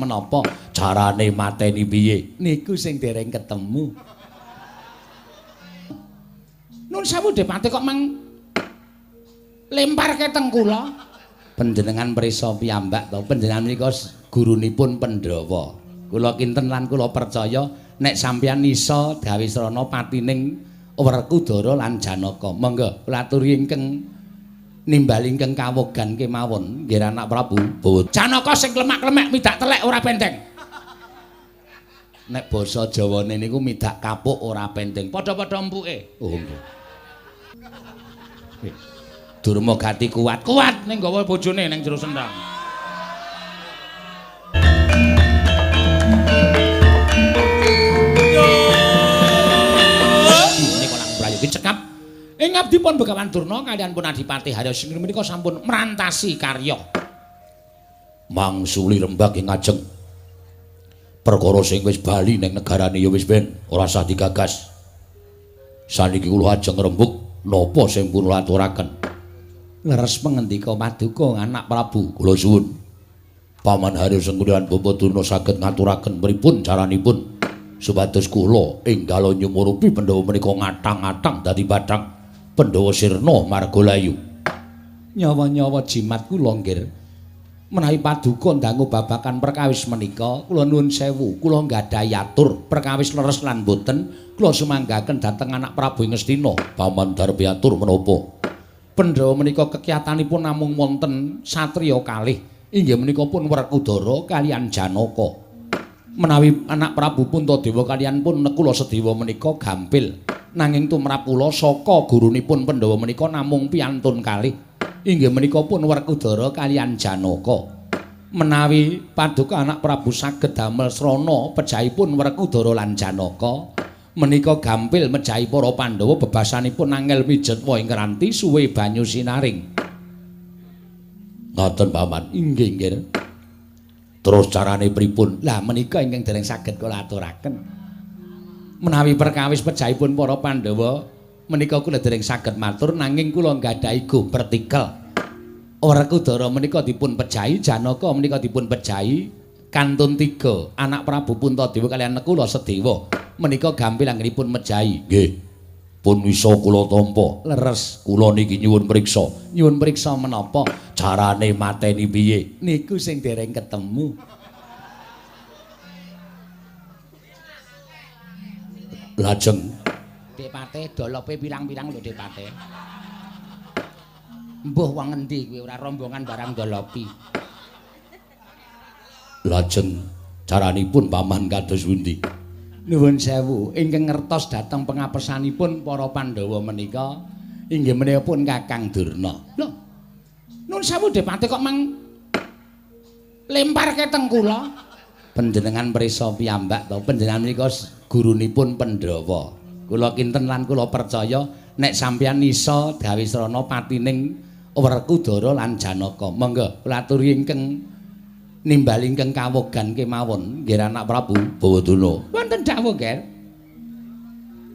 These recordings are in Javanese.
Menapa carane mateni piye? Niku sing dereng ketemu. Nun sewu Depate kok mang lemparke teng kula. Panjenengan prisa piyambak to, panjenengan menika gurunipun Pandhawa. Kula kinten lan kula percaya nek sampeyan iso gawe srana patining Werkudara lan Janaka. Monggo kula aturi ingkang nimbali ingkang kawogan kemawon nggih anak Prabu. Janaka sing klemak-klemek midak telek ora penteng. Nek basa Jawane niku midak kapuk ora penteng. Padha-padha empuke. Oh nggih. Durma gati kuat. Kuat ning gawa bojone ning jero sendang. Menika lang prayogi cekap. Ing abdipun Begawan Durna kaliyan pun Adipati Harya Singh menika sampun mrantasi karya. Mangsuli rembag ing ajeng. Perkara sing wis bali ning negarane ya wis ben ora usah digagas. Saniki kula ajeng rembug napa sing pun aturaken. Leres pangendika paduka anak Prabu. Kula suwun. Paman Harya Sengkuni lan Bapa Durna saged ngaturaken pripun caranipun supados kula enggal nyumurupi Pandhawa menika ngathang-athang dadi bathang Pandhawa sirna marga layu. Nyawa-nyawa jimat kula nggih. Menawi paduka ndangu babakan perkawis menika, kula nuwun sewu, kula nggadahi atur perkawis leres lan boten, kula sumanggaken dhateng anak Prabu ing Ngastina. Paman darbi atur menapa? Pandhawa menika kekiyatanipun namung wonten satriya kalih, inggih menika pun Werkudara kaliyan Janaka. Menawi anak Prabu Puntadewa kaliyan pun Nekula Sedewa menika gampil, nanging tumrap kula saka gurunipun Pandhawa menika namung piantun kalih, inggih menika pun Werkudara kaliyan Janaka. Menawi paduka anak Prabu saged damel srana pejahipun Werkudara lan Janaka, menika gampil mejahi para Pandhawa bebasanipun angel mijetwa ing ranti suwe banyu sinaring. Ngoten Paman. Inggih nggih. Terus carane pripun? Lah menika ingkang dereng saged kula aturaken. Menawi perkawis pejahipun para Pandhawa menika kula dereng saged matur, nanging kula nggadahi go pertikel. Werkudara menika dipun pejahi, Janaka menika dipun pejahi kantun tiga anak Prabu Puntadewa kaliyan Nekula Sedewa menika gampil anggenipun mejahi. Nggih. Pun wisa kula tampa. Leres. Kula niki nyuwun priksa. Nyuwun priksa menapa? Carane mateni piye? Niku sing dereng ketemu. Lajeng Depate dolope pirang-pirang lho Depate. Mbuh wong endi kuwi ora rombongan barang dolopi. Lajeng caranipun Paman kados pundi? Nuwun sewu, ingkang ngertos dhateng pengapesanipun para Pandhawa menika inggih menika pun Kakang Durna. Lho. Nuwun sewu Depate kok mang lemparke teng kula. Panjenengan prisa piyambak to, panjenengan menika gurunipun Pandhawa. Kula kinten lan kula percaya nek sampeyan iso gawe srana patining Werkudara lan Janaka. Monggo kula aturi ingkang nimbali ingkang kawogan kemawon nggih anak Prabu Bawadana. Wonten dawuh nggih.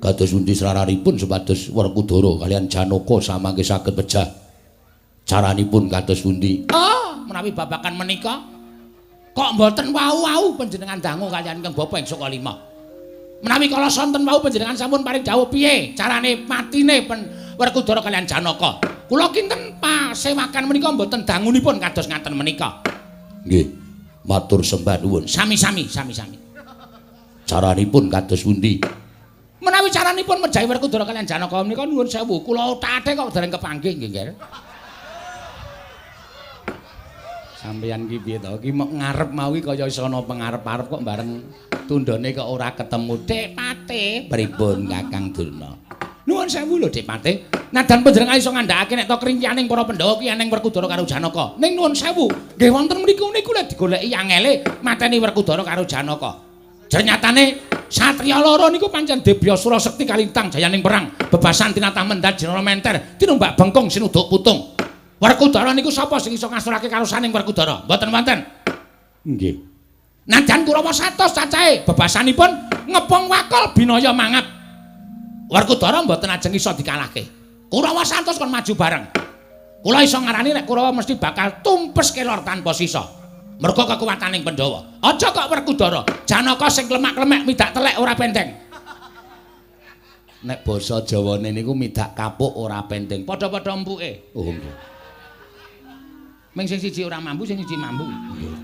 Kados pundi sraranipun supados Werkudara kaliyan Janaka samangke saged pejah? Caranipun kados pundi? Oh, menawi babakan menika kok mboten wau-wau panjenengan dangu kaliyan ingkang bapa ing Sukalima. Menawi kala sonten wau panjenengan sampun paring dawuh piye carane matine Werkudara kaliyan Janaka. Kula kinten pasewakan menika mboten dangunipun kados ngaten menika. Nggih. Matur sembah nuwun. Sami-sami, sami-sami. Caranipun kados pundi? Menawi caranipun mejahi Werkudara kaliyan Janaka menika nuwun sewu, kula othate kok dereng kepanggih nggih, Nggih. Sampeyan ki piye to? Ki mok ngarep mau ki kaya iso ana pengarep-arep kok bareng tundhone kok ora ketemu. Depate, pripun Kakang Durna? Nuwun sewu lho Depate. Nadan panjenengan iso ngandhakake nek to kringkianing para Pandhawa ki eneng Werkudara karo Janaka. Ning nuwun sewu, nggih wonten mriku niku lek digoleki angele mateni Werkudara karo Janaka. Jernyatane satriya loro niku pancen debya sura sekti kalintang jayaning perang, bebasan tinatah mendhat jenara menter, tinumbak bengkung sinuduk putung. Werkudara niku sapa sing iso ngasurake karusaning Werkudara? Mboten wonten. Nggih. Najan Kurawa 100 cacahe bebasanipun ngepung wakul binaya mangap. Werkudara mboten ajeng iso dikalahke. Kurawa 100 kon maju bareng. Kula iso ngarani nek Kurawa mesti bakal tumpes kelor tanpa sisa. Mergo kekuwataning Pandhawa. Aja kok Werkudara, Janaka sing klemak-klemek midak telek ora penteng. Nek basa Jawane niku midak kapuk ora penteng. Padha-padha empuke. Oh nggih. Ming sing siji ora mambu, sing siji mambu. Nggih.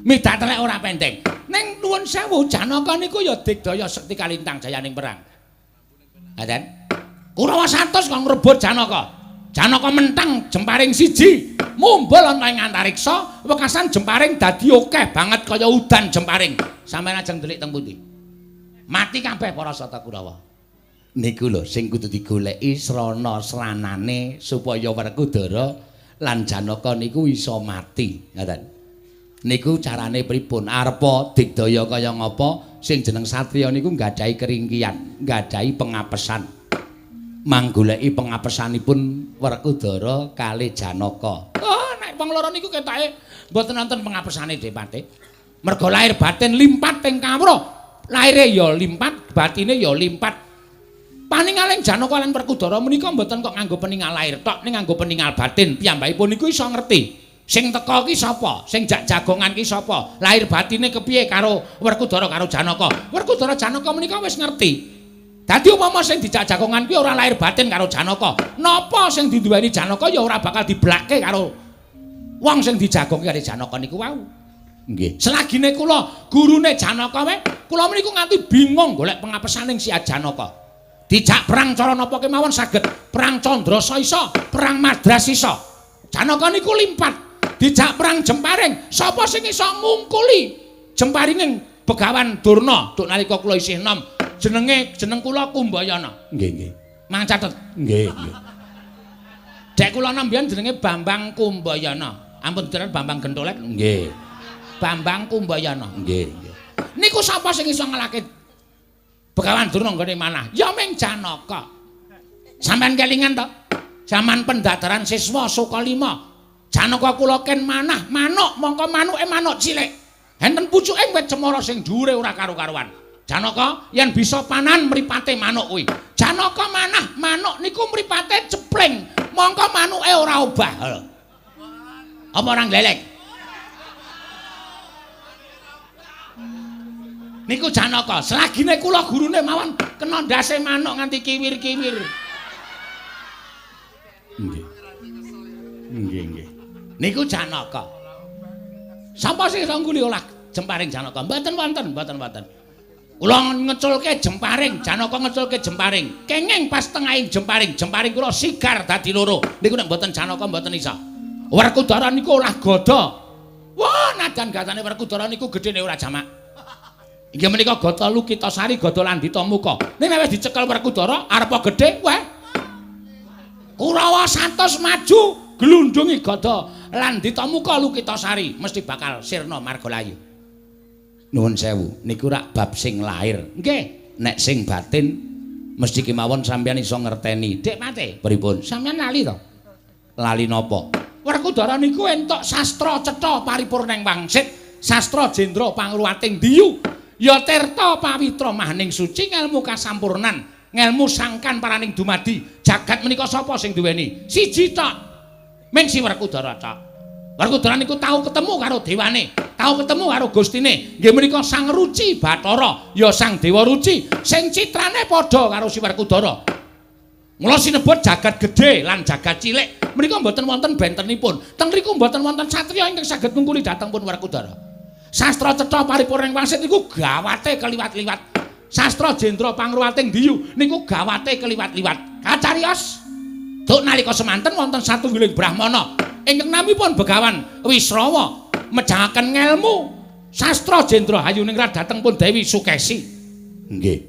Midak telek ora penteng. Ning nuwun sewu Janaka niku ya digdaya sekti kalintang jayaning perang. Ngaten. Kurawa 100 kok ngrebut Janaka. Janaka mentang jemparing siji, mumbul ana ing antariksa, wekasan jemparing dadi akeh banget kaya udan jemparing. Sampeyan ajeng ndelik teng pundi? Mati kabeh para sata Kurawa. Niku lho sing kudu digoleki srana sranane supaya Werkudara lan Janaka niku iso mati. Ngaten. Niku carane pripun? Arepa digdaya kaya ngapa? Sing jeneng satriya niku nggadahi keringkian, nggadahi pengapesan. Manggoleki pengapesanipun Werkudara kalih Janaka. Oh, nek wong loro niku ketoke mboten wonten pengapesane Depate. Mergo lahir batin limpat ing kawruh. Lahire ya limpat, batine ya limpat. Paningaling Janaka lan Werkudara menika mboten kok nganggo peningal lahir tok, ning nganggo peningal batin. Piyambakipun niku iso ngerti. Sing teka ki sapa? Sing jak jagongan ki sapa? Lahir batine kepiye karo Werkudara karo Janaka? Werkudara Janaka menika wis ngerti. Dadi upama sing dijak jagongan kuwi ora lahir batin karo Janaka, napa sing diduweni Janaka ya ora bakal diblakke karo wong sing dijagongke karo Janaka niku wau. Nggih. Selagine kula gurune Janaka wae, kula meniku nganti bingung golek pengapesaning si Janaka. Dijak perang cara napa kemawon saged, perang Candrasa iso, perang Madras iso. Janaka niku limpat. Dijak perang jemparing, sapa sing iso ngungkuli jemparinging Begawan Durna duk nalika kula isih enom. Jenenge jeneng kula Kumbayana. Nggih, nggih. Mang catet. Nggih, nggih. Dek kula nom biyen jenenge Bambang Kumbayana. Ampun ditenan Bambang Gentolek. Nggih. Bambang Kumbayana. Nggih, nggih. Niku sapa sing iso ngelake Begawan Durna nggone manah? Ya ming Janaka. Sampeyan kelingan to? Jaman pendadaran siswa Sukalima. Janaka kula ken manah manuk mongko manuke manuk cilik. Enten pucuke wit cemara sing dhuwure ora karu-karuan. Janaka yen bisa panan mripate manuk kuwi. Janaka manah manuk niku mripate cepling, mongko manuke ora obah. Apa ora glelek? Niku Janaka, selagine kula gurune mawon kena ndase manuk nganti kiwir-kiwir. Nggih. Nggih, nggih. Niku Janaka. Sapa sing iso ngguli olah jemparing Janaka? Mboten wonten, mboten wonten. Kula ngeculke jemparing, Janaka ngeculke jemparing. Kenging pas tengahing jemparing, jemparing kula sigar dadi loro. Niku nek mboten Janaka mboten iso. Werkudara niku olah gada. Wah, najan gatane Werkudara niku gedhene ora jamak. Inggih menika gada Lukitasari, gada Landita Muka. Ning nek wis dicekel Werkudara arepa gedhe, wah. Kurawa 100 maju glundungi gada Landita Muka Lukitasari mesti bakal sirna margalayu. Nuwun sewu, niku rak bab sing lahir. Nggih, nek sing batin mesti kemawon sampeyan iso ngerteni. Dik Mate, pripun? Sampeyan lali to? Lali napa? Werkudara niku entuk sastra cetha paripurning wangsit, sastra jendra pangruwating diyu. Ya tirta pawitra mahning suci ngelmu kasampurnan, ngelmu sangkan paraning dumadi. Jagat menika sapa sing duweni? Siji tok. Ming si Werkudara tok. Werkudara niku tau ketemu karo dewane, tau ketemu karo gustine. Nggih menika Sang Ruci Bathara, ya Sang Dewa Ruci sing citrane padha karo si Werkudara. Mula sinebut jagat gedhe lan jagat cilik menika mboten wonten bentenipun. Teng mriku mboten wonten satriya ingkang saged ngungkuli dhateng pun Werkudara. Sastra cetha paripurning wangsit niku gawate keliwat-liwat. Sastra jendra pangruwating diyu niku gawate keliwat-liwat. Kacariyos duk nalika semanten wonten satunggiling brahmana ingkang namipun Begawan Wisrawa mejangaken ngelmu sastra jendra hayuningrat dhateng pun Dewi Sukesi. Nggih.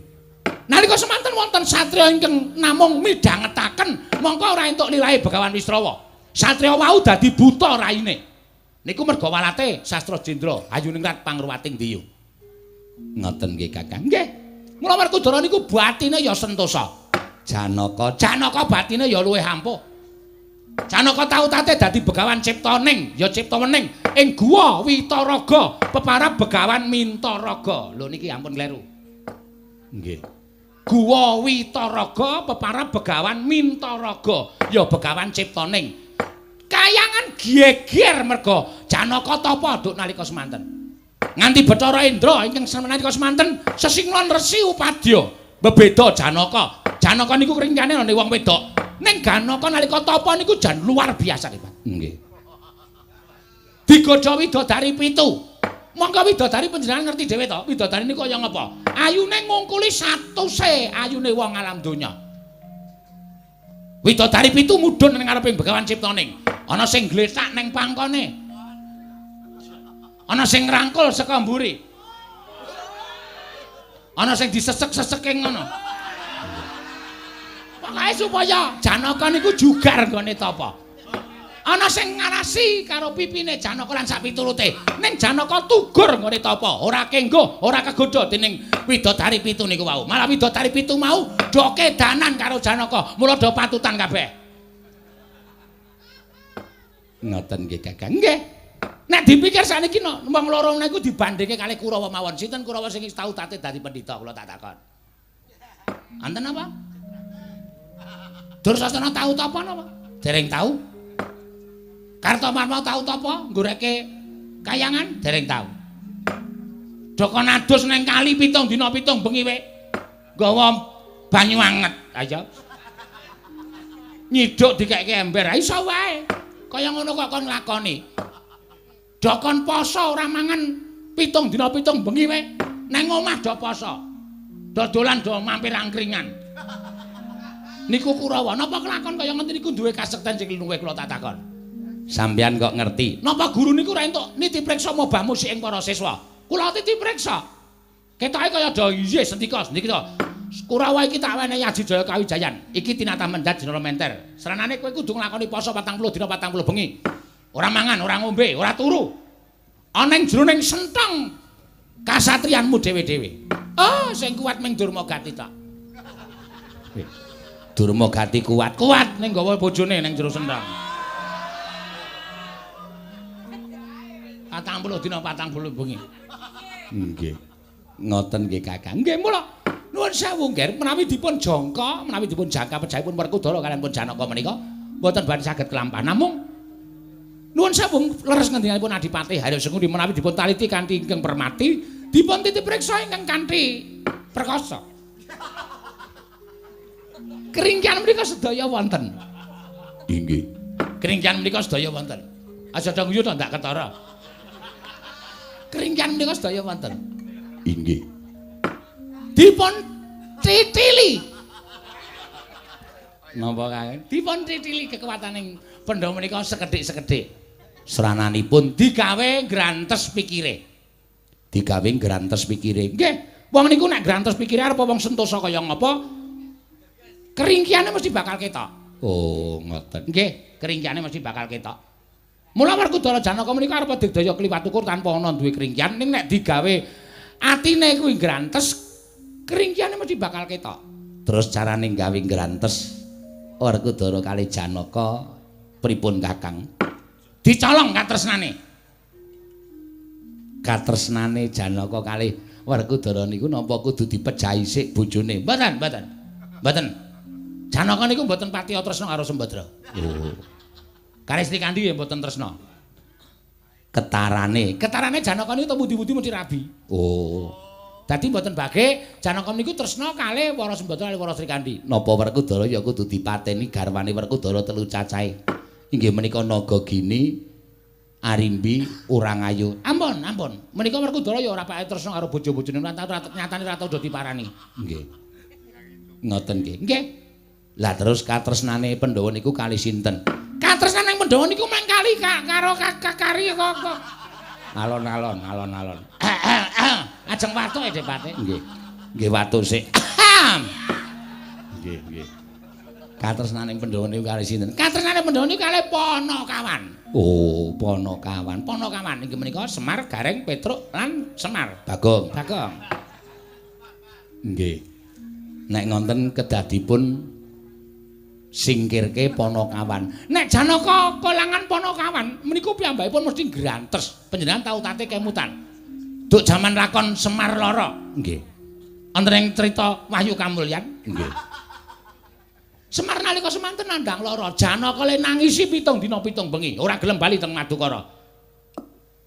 Nalika semanten wonten satriya ingkang namung midhangetaken mongko ora entuk lilahe Begawan Wisrawa. Satriya wau dadi buta raine. Niku merga walate sastra jendra hayuningrat pangruwating diyu. Ngoten nggih Kakang. Nggih. Mula Werkudara niku batine ya sentosa. Janaka, Janaka batine ya luwih ampuh. Janaka tau tate dadi Begawan Ciptaning, ya Cipta Wening ing Guwa Witaraga, peparab Begawan Mintaraga. Lho niki ampun kleru. Nggih. Guwa Witaraga peparab Begawan Mintaraga, ya Begawan Ciptaning. Kayangan geger merga Janaka tapa nduk nalika semanten. Nganti Bathara Indra ingkang nalika semanten sesinglon Resi Upadya bebeda Janaka. Janaka niku kringkane ana wong wedok. Ning Janaka nalika tapa niku jan luar biasa hebat. Nggih. Digodha widodari pitu. Monggo widodari panjenengan ngerti dhewe to, widodari niku kaya ngapa? Ayune ngungkuli satuse ayune wong alam donya. Widodari pitu mudhun ning ngarepe Begawan Ciptaning. Ana sing glethak ning pangkone. Ana sing ngrangkul saka mburi. Ana sing disesek-seseke ngono. Pokoke supaya Janaka niku jugar nggone tapa. Ana sing ngarasi karo pipine Janaka lan sak piturute. Ning Janaka tugur nggone tapa, ora kenggo, ora kegodha dening widodari pitu niku wau. Malah widodari pitu mau do kedanan karo Janaka, mula do patutan kabeh. Ngoten nggih Kakang. Nggih. Nek dipikir sakniki wong loro niku dibandingke kalih Kurawa mawon. Sinten Kurawa sing tau tate dadi pendhita kula tak takon. Anten apa? Dursasana tau tapa napa? Dereng tau. Kartomarma tau tapa nggoreke kayangan? Dereng tau. Joko nadus neng kali 7 dina 7 bengi we. Nggawa banyu anget. Ayo. Nyiduk dikeke ember. Iso wae. Kaya ngono kok kon nglakoni. Dokon poso ora mangan 7 dina 7 bengi we. Neng omah do poso. Dodolan do mampir angkringan. Niku Kurawa, napa kelakon kaya ngene niku duwe kasekten sing luwih kula tak takon. Sampeyan kok ngerti? Napa guru niku ora entuk niti priksa mobah musik ing para siswa? Kula titi priksa. Ketoke kaya do iye sendika sendika. Kurawa iki tak wenehi Aji Jaya Kawijayan. Iki tinatah mendhat Jinara Menter. Sranane kowe kudu nglakoni poso 40 dina 40 bengi. Ora mangan, ora ngombe, ora turu. Ana ing jroning sentong kasatriyanmu dhewe-dhewe. Oh, sing kuat ming Durmagati tok. Durmagati kuat, kuat ning gawa bojone ning jero sentong. 40 dina 40 bengi. Nggih. Ngoten nggih Kakang. Nggih mula nuwun sewu nggih menawi dipun jangka, menawi dipun jangka pejahipun Werkudara kaliyan pun Janaka menika mboten badhe saged kelampah. Namung nuwun sewu leres ngendikanipun Adipati Haryo Sengkuni menawi dipun taliti kanthi ingkang permati, dipun titi priksa ingkang kanthi perkasa. Keringkian menika sedaya wonten. Inggih. Keringkian menika sedaya wonten. Aja do guyu to ndak ketara. Keringkian menika sedaya wonten. Inggih. Dipun titili. Napa kae? Dipun titili kekuwataning Pandhawa menika sekedhik-sekedhik. Srananipun digawe grantes pikire. Digawe grantes pikire. Nggih, wong niku nek grantes pikire arep wong sentosa kaya ngapa? Keringkiane mesti bakal ketok. Oh, ngoten. Nggih, keringkiane mesti bakal ketok. Mula Werkudara Janaka menika arep digdaya kliwat ukur tanpa ana duwe keringkian, ning nek digawe atine kuwi grantes, keringkiane mesti bakal ketok. Terus carane gawe grantes Werkudara kali Janaka pripun Kakang? Dicolong katresnane. Katresnane Janaka kali Werkudara niku napa kudu dipejahi sik bojone? Mboten, mboten. Mboten. Janaka niku mboten patiya tresna karo Sembadra. Oh. Kali Srikandhi ya mboten tresna. Ketarane, ketarane Janaka niku pundi-pundi mesti rabi. Oh. Dadi mboten bage Janaka niku tresna kalih para Sembadra kalih para Srikandhi. Napa Werkudara ya kudu dipateni garwane Werkudara telu cacahe. Inggih menika Nagagini, Arimbi, Urangayu. Ampun, ampun. Menika Werkudara ya ora pake tresna karo bojo-bojone, nyatane ora tau do diparani. Nggih. Ngoten nggih. Nggih. Lah terus katresnane Pandhawa niku kali sinten? Katresnane Pandhawa niku mung kali karo kakari kok. Alon-alon, alon-alon. Ajeng watuk e Depate. Nggih. Nggih watuk sik. Nggih, nggih. Katresnane Pandhawa niku kali sinten? Katresnane Pandhawa niku kali Panakawan. Oh, Panakawan. Panakawan inggih menika Semar, Gareng, Petruk lan Semar. Bagong. Bagong. Nggih. Nek ngonten kedadipun singkirke Panakawan. Nek Janaka kolangan Panakawan meniku piyambakipun mesti grantes. Panjenengan tau tate kemutan. Duk jaman lakon Semar Lara. Nggih. Wonten ing crita Wahyu Kamulyan. Nggih. Semar nalika semanten nandhang lara, Janaka le nangisi 7 dina 7 bengi, ora gelem bali teng Madukara.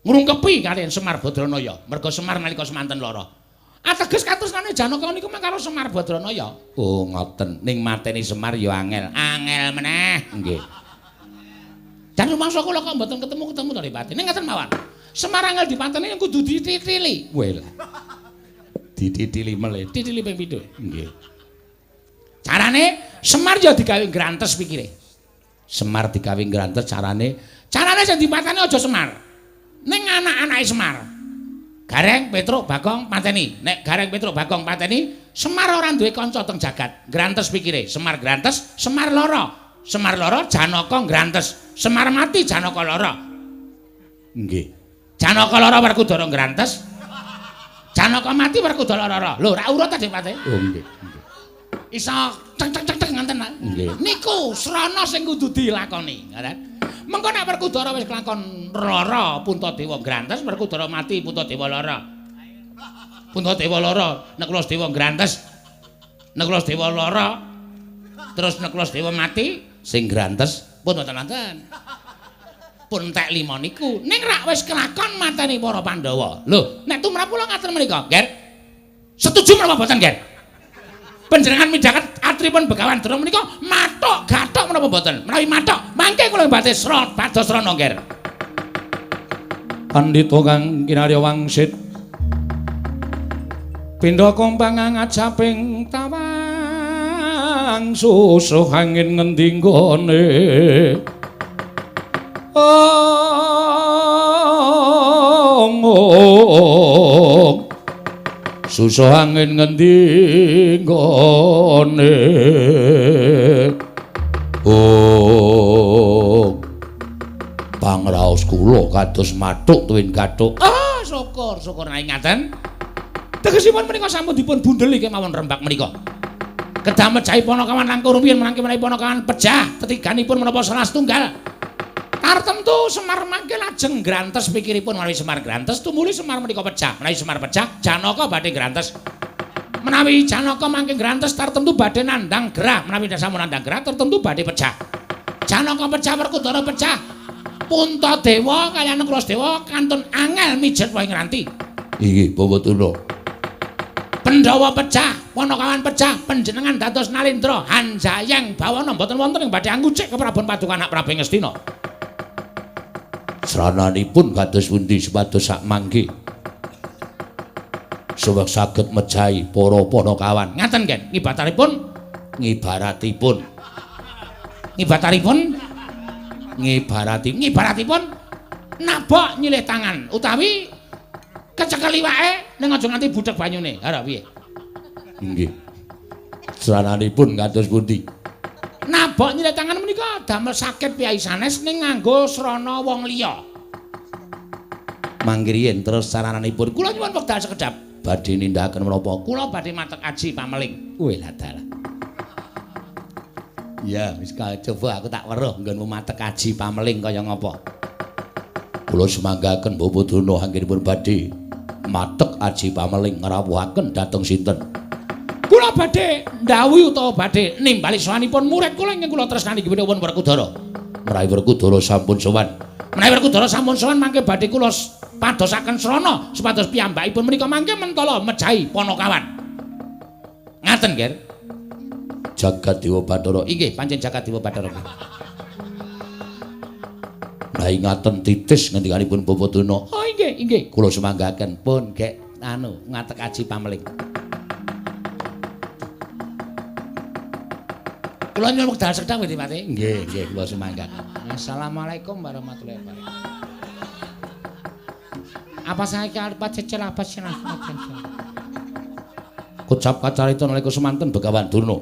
Ngrungkepi kaliyan Semar Badranaya, merga Semar nalika semanten lara. Ateges katresnane Janaka niku mung karo Semar Badranaya. Oh, ngoten. Ning mateni Semar ya angel. Angel meneh. Nggih. Jan rumangsa kula kok mboten ketemu-ketemu to Dipati. Ning ngaten mawon. Semar angel dipateni kudu dititili. Weh lah. Dititili melih. Titili ping pindho. Nggih. Carane Semar ya digawe grantes pikire. Semar digawe grantes carane. Carane sing dipateni aja Semar. Ning anak-anake Semar. Gareng, Petruk, Bagong pateni. Nek Gareng, Petruk, Bagong pateni, Semar ora duwe kanca teng jagat. Grantes pikire. Semar grantes, Semar lara. Semar lara, Janaka grantes. Semar mati, Janaka lara. Nggih. Janaka lara Werkudara grantes. Janaka mati Werkudara lara. Lho, ra urut ta Dipati? Oh, nggih. Iso ceng ceng ceng ceng ngoten ta? Nggih. Niku srana sing kudu dilakoni, ngoten. Mengko nek Werkudara wis kelakon lara, Puntadewa grantes, Werkudara mati, Puntadewa lara. Puntadewa lara, Nakula Sadewa grantes. Nakula Sadewa lara. Terus Nakula Sadewa mati, sing grantes pun mboten wonten. Pun entek 5 niku. Ning rak wis kelakon mateni para Pandhawa. Lho, nek tumrap kula ngaten menika, Ger. Setuju menapa mboten, Ger? Panjenengan midhaket atripun Begawan Durna menika mathuk gathuk menapa mboten? Menawi mathuk, mangke kula badhe bados srana, Ger. Pandhita kang kinarya wangsit pindha kompang ngajaping tawang susuh angin ngendi nggone. Ong susuh angin ngendi nggone. Oh, pangraos kula kados mathuk tuwin gathuk. Ah, syukur, syukur nek ngaten. Tegesipun menika sampun dipun bundeli kemawon rembak menika. Kedah mejahi panakawan langkung rumiyin menangke menawi panakawan pejah tetiganipun menapa salah setunggal. Tartemtu Semar mangke lajeng grantes pikiripun menawi Semar grantes tumuli Semar menika pejah. Menawi Semar pejah Janaka badhe grantes. Menawi Janaka mangke grantes tartemtu badhe nandhang gerah. Menawi sampun nandhang gerah tartemtu badhe pejah. Janaka pejah Werkudara pejah. Puntadewa kaliyan Nakula Sadewa kantun angel mijet wae ngranti. Inggih Bapak Durna. Pandhawa pejah, Panakawan pejah, panjenengan dados Nalendra Hanjayeng bawana mboten wonten ing badhe angucik keprabon Paduka Anak Prabu Ngastina. Srananipun kados pundi supados sak mangke suwek saged mejahi para panakawan. Ngaten nggih, ngibataripun ngibaratipun ngibataripun ngibarati ngibaratipun nabok nyilih tangan utawi kecekel iwake ning aja nganti budhek banyune. Ha piye? Nggih. Srananipun kados pundi? Nabok nyilih tangan menika damel sakit piyai sanes ning nganggo srana wong liya. Mangkriyen terus sarananipun kula nyuwun wekdal sekedhap. Badhe nindakaken menapa? Kula badhe matek aji pameling. Weh lah dalah. Ya wis coba aku tak weruh nggonmu matek aji pameling kaya ngapa. Kula semanggaken Bapak Durna anggenipun badhe matek aji pameling ngrawuhaken dhateng sinten? Kula badhe ndhawuhi utawa badhe nimbali sowanipun murid kula ingkang kula tresnani inggih punika Werkudara. Menawi Werkudara sampun sowan. Menawi Werkudara sampun sowan mangke badhe kula padosaken srana supados piyambakipun menika mangke mentala mejahi Panakawan. Ngaten, Ger. Jagat Dewa Bathara. Inggih, pancen Jagat Dewa Bathara. Lah ingaten titis ngendikanipun Bapak Durna. Oh inggih, inggih. Kula semanggaken pun gek anu ngatek aji pameling. Kula nyuwun wekdal sekedhap nggih, Pati. Nggih, nggih, kula semanggaken. Assalamualaikum warahmatullahi wabarakatuh. Apa saya arep cecel apa sih? Kocap kacarita nalika semanten Begawan Durna.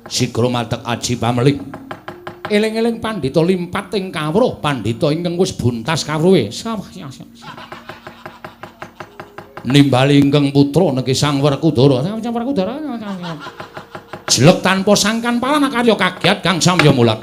Sigra matek aji pameling. Eling-eling pandhita limpat ing kawruh, pandhita ingkang wis buntas kawruhe. Nimbali ingkang putra niki Sang Werkudara. Sang Werkudara. Jelek tanpa sangkan paranakarya kagiat kang samya mulat.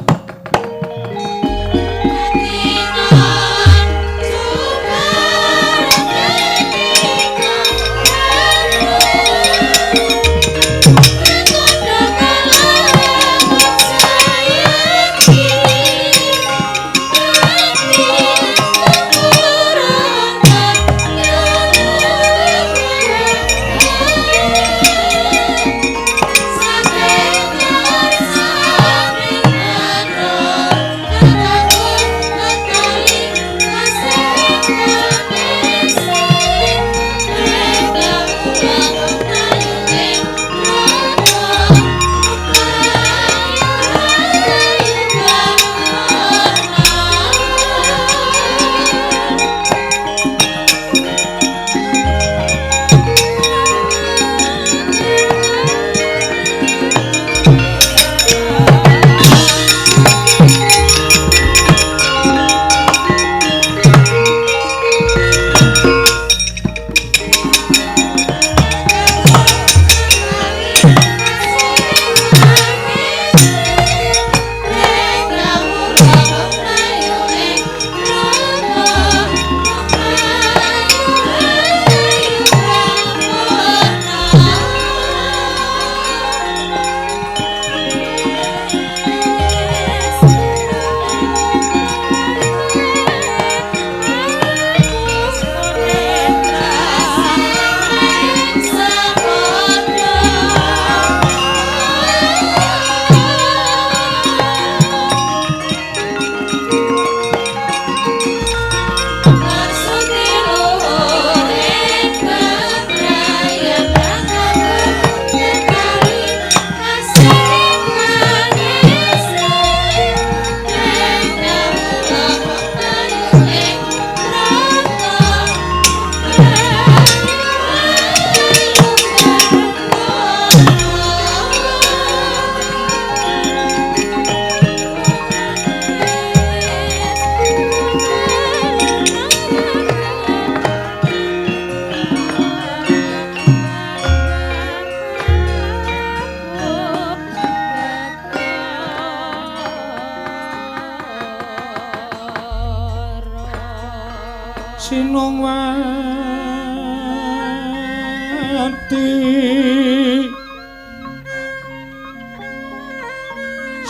Sinungwati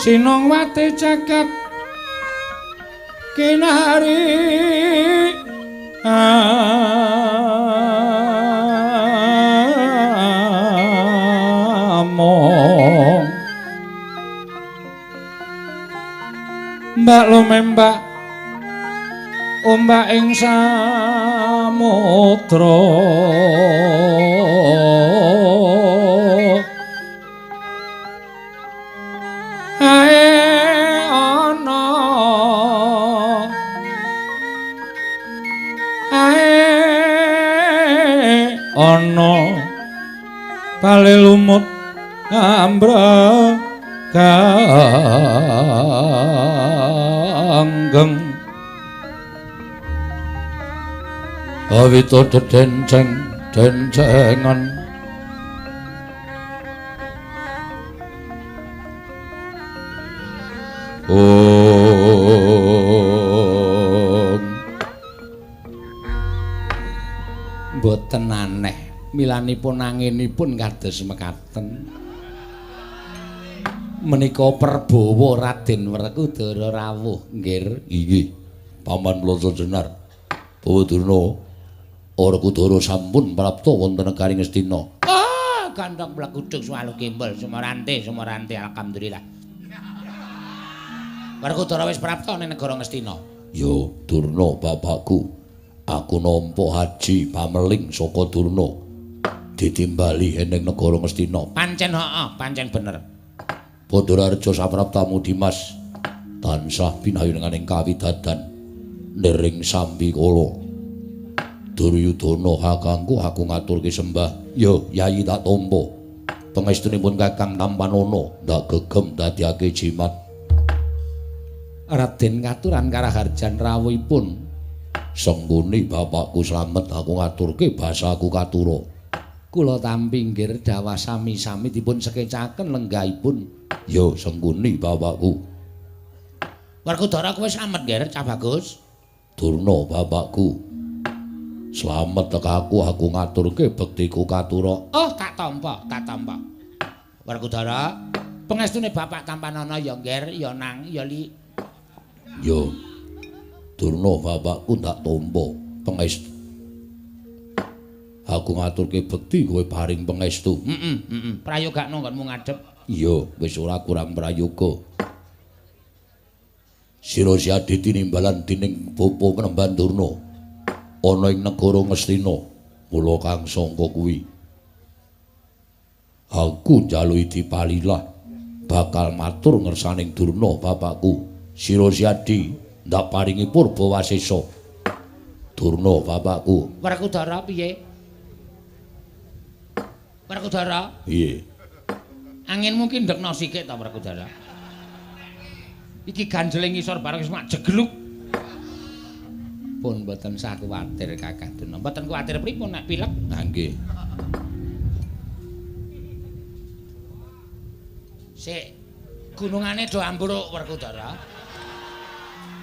Sinungwati jagat kinari among mbak lumembak ombak ing samudra ae ana ae ana bale lumut ambrek ganggeng awita dedenceng dencengan Om mboten aneh milanipun anginipun kados mekaten menika perbawa Raden Werkudara rawuh nggih. Inggih Paman Blasa Jenar Bawa Durna Werkudara sampun prapta wonten negari Ngastina. Ah, gandhong blekuduk suwalu gembol sumorante sumorante alhamdulillah. Werkudara wis prapta ning negara Ngastina. Ya Durna bapakku, aku nampa haji pameling saka Durna ditimbali ning negara Ngastina. Pancen heeh, pancen bener. Pandharareja sapraptamu Dimas tansah pinayunganing kawidadan nering sambikala. Duryudana kakangku aku ngaturke sembah. Ya Yayi tak tampa. Pangestunipun Kakang Tampanana ndak gegem dadiake jimat. Raden katuran karaharjan rawuhipun. Sengguni bapakku slamet aku ngaturke basaku katura. Kula tampi nggih dawah sami-sami dipun sekecaken lenggahipun. Ya sengguni bapakku. Werkudara kowe slamet nggih Cah Bagus? Durna bapakku. Slamet tekaku aku ngaturke bektiku katura. Oh tak tampa, tak tampa. Werkudara, pengestune bapak Tampanana ya nggih, ya nang, ya li. Ya. Durna bapakku tak tampa pengestu. Aku ngaturke bekti kowe paring pengestu. Heeh, heeh. Prayogakno nggonmu ngadhep. Iya, wis ora kurang prayoga. Sira Siadi tinimbalan dening Bapa Penemban Durna ana ing negara Ngastina. Mula kang sangka kuwi aku njaluki dipalilah bakal matur ngersaning Durna bapakku. Sira Siadi ndak paringi purba wasesa. Durna bapakku. Werkudara piye? Werkudara? Piye? Anginmu ki ndekno sikik ta Werkudara? Iki ganjele ngisor bareng wis mak jegluk. Pun mboten sah kuwatir Kakang Durna. Mboten kuwatir pripun nek pilek? Ha nggih. Sik, gunungane do ambruk Werkudara.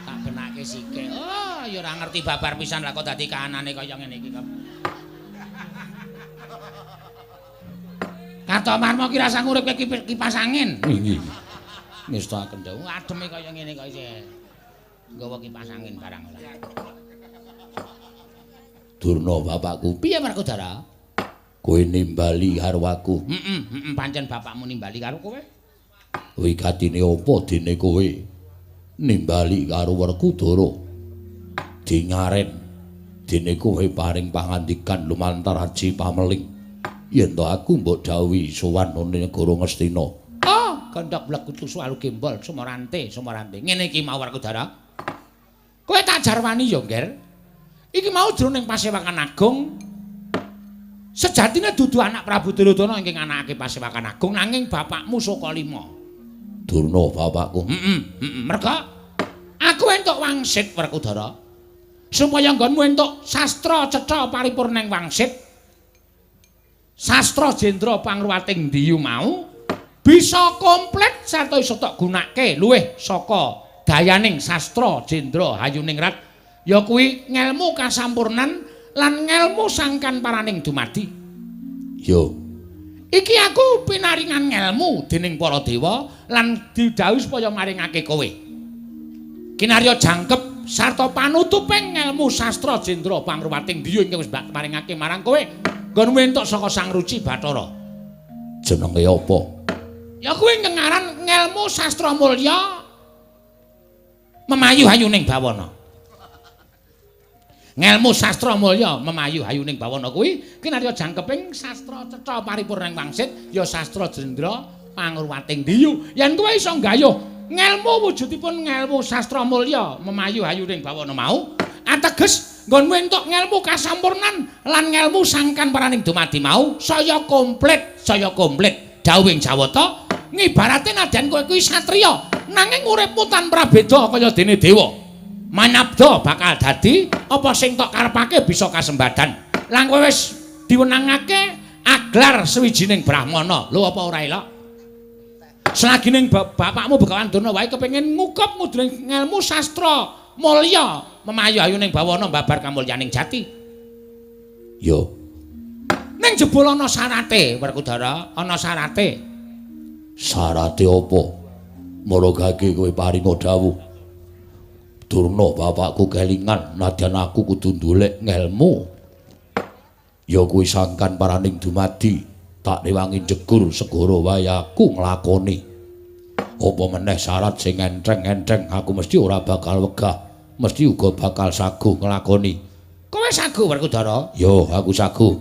Tak benake sikik. Oh, ya ora ngerti babar pisan lah kok dadi kahanane kaya ngene iki kok. Kartomarma ki rasah nguripke kipas angin. Inggih. Nistakaken dawuh ademe kaya ngene kok isih nggawa kipas angin barang ora. Durna bapakku. Piye Werkudara? Kowe nimbali karo aku. Heeh, heeh, pancen bapakmu nimbali karo kowe. Wigatine apa dene kowe nimbali karo Werkudara? Dingaren dene kowe paring pangandikan lumantar haji pameling. Yen to aku mbok dawuhi sowan nang negara Ngastina. Oh, gondhok blekutu suwalu gembol sumorante, sumorante. Ngene iki mau Werkudara. Kowe tak jarwani ya, Ngger. Iki mau jroning Pasewakan Agung. Sejatine dudu anak Prabu Duryudana ingkang anakake Pasewakan Agung nanging bapakmu Sukalima. Durna bapakku. Heeh, heeh. Merga aku entuk wangsit Werkudara. Supaya nggonmu entuk sastra cetha paripurna ing wangsit. Sastra Jendra Pangruwating Diyu mau bisa komplit sarta iso tok gunake luwih saka dayaning sastra Jendra Hayuningrat Ya kuwi ngelmu kasampurnan lan ngelmu sangkan paraning dumadi. Yo. Iki aku pinaringan ngelmu dening para dewa lan didhawuhi supaya maringake kowe. Kinarya jangkep sarta panutuping ngelmu sastra jendra pangruwating diyu ingkang wis mbak paringake marang kowe nggonmu entuk saka Sang Ruci Bathara. Jenenge apa? Ya kuwi ngaran ngelmu sastra mulya memayu hayuning bawana. Ngelmu sastra mulya memayu hayuning bawana kuwi kinarya jangkeping sastra cetha paripurnaing wangsit ya sastra jendra pangruwating diyu. Yen kowe iso nggayuh ngelmu wujudipun ngelmu sastra mulya memayu hayuning bawana mau, ateges nggonmu entuk ngelmu kasampurnan lan ngelmu sangkan paraning dumadi mau saya komplit, saya komplit. Dawuhing Jawata ngibarate nadyan kowe kuwi satriya nanging uripmu tanpa prabeda kaya dene dewa. Manabda bakal dadi apa sing tok karepake bisa kasembadan. Lan kowe wis diwenangake aglar sawijining brahmana. Lho apa ora elok? Selagining bapakmu Begawan Durna wae kepengin ngukup ngudune ngelmu sastra mulya memayu hayuning bawana babar kamulyaning jati. Yo. Ning jebul ana syarate, Werkudara, ana syarate. Syarate apa? Maragake kowe paringa dawuh. Durna bapakku kelingan nadyan aku kudu ndolek ngelmu. Ya kuwi sangkan paraning dumadi, tak rewangi jegur segara wae aku nglakoni. Apa meneh syarat sing enteng-enteng aku mesti ora bakal wegah, mesti uga bakal saguh nglakoni. Kowe saguh Werkudara? Yo, aku saguh.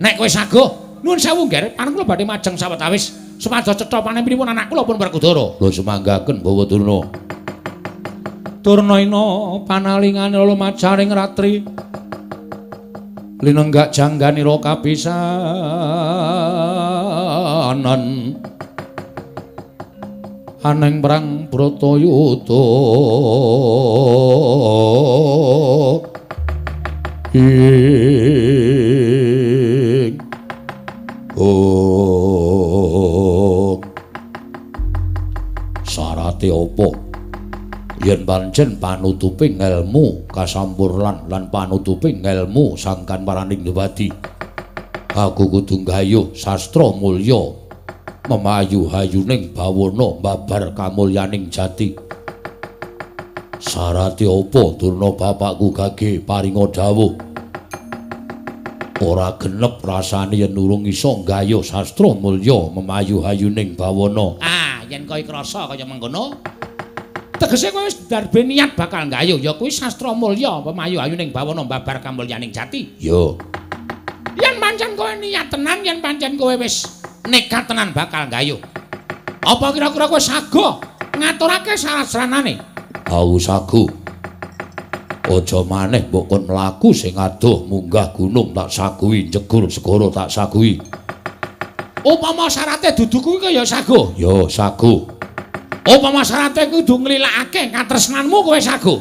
Nek kowe saguh, nuwun sewu nggih, paring kula badhe majeng sawetawis supados cetha panempinipun anak kula pun Werkudara. Lho sumanggaken Bawa Durna. Durna ina panalingane lumajaring ratri. Linenggak jangganira kapisanan. Aneng perang Bratayuda. Ing oh. Syarate apa? Yen pancen panutuping ngelmu kasampurnan lan panutuping ngelmu sangkan paraning dumadi, aku kudu nggayuh sastra mulya memayu hayuning bawana babar kamulyaning jati. Syarate apa Durna bapakku gage paringa dawuh? Ora genep rasane yen urung iso nggayuh sastra mulya memayu hayuning bawana. Ah, yen kowe krasa kaya mengkono, tegese kowe wis darbe niat bakal nggayuh ya kuwi sastra mulya pemayu hayuning bawana babar kamulyaning jati. Yo. Yen pancen kowe niat tenan, yen pancen kowe wis nekat tenan bakal nggayuh, apa kira-kira kowe saguh ngaturake syarat-saranane? Aku saguh. Aja maneh mbok kon mlaku sing adoh munggah gunung tak saguhi, jegur segara tak saguhi. Upama syarate dudu kuwi kaya saguh? Yo saguh. Upama syarate kudu nglilakake katresnanmu kowe saguh?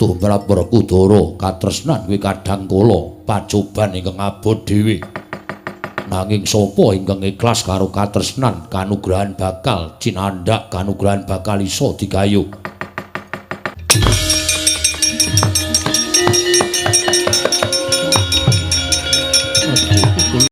Tumrap Werkudara katresnan kuwi kadang kala pacoban ingkang abot dhewe. Nanging sapa ingkang ikhlas karo katresnan kanugrahan bakal cinandhak kanugrahan bakal iso digayuh.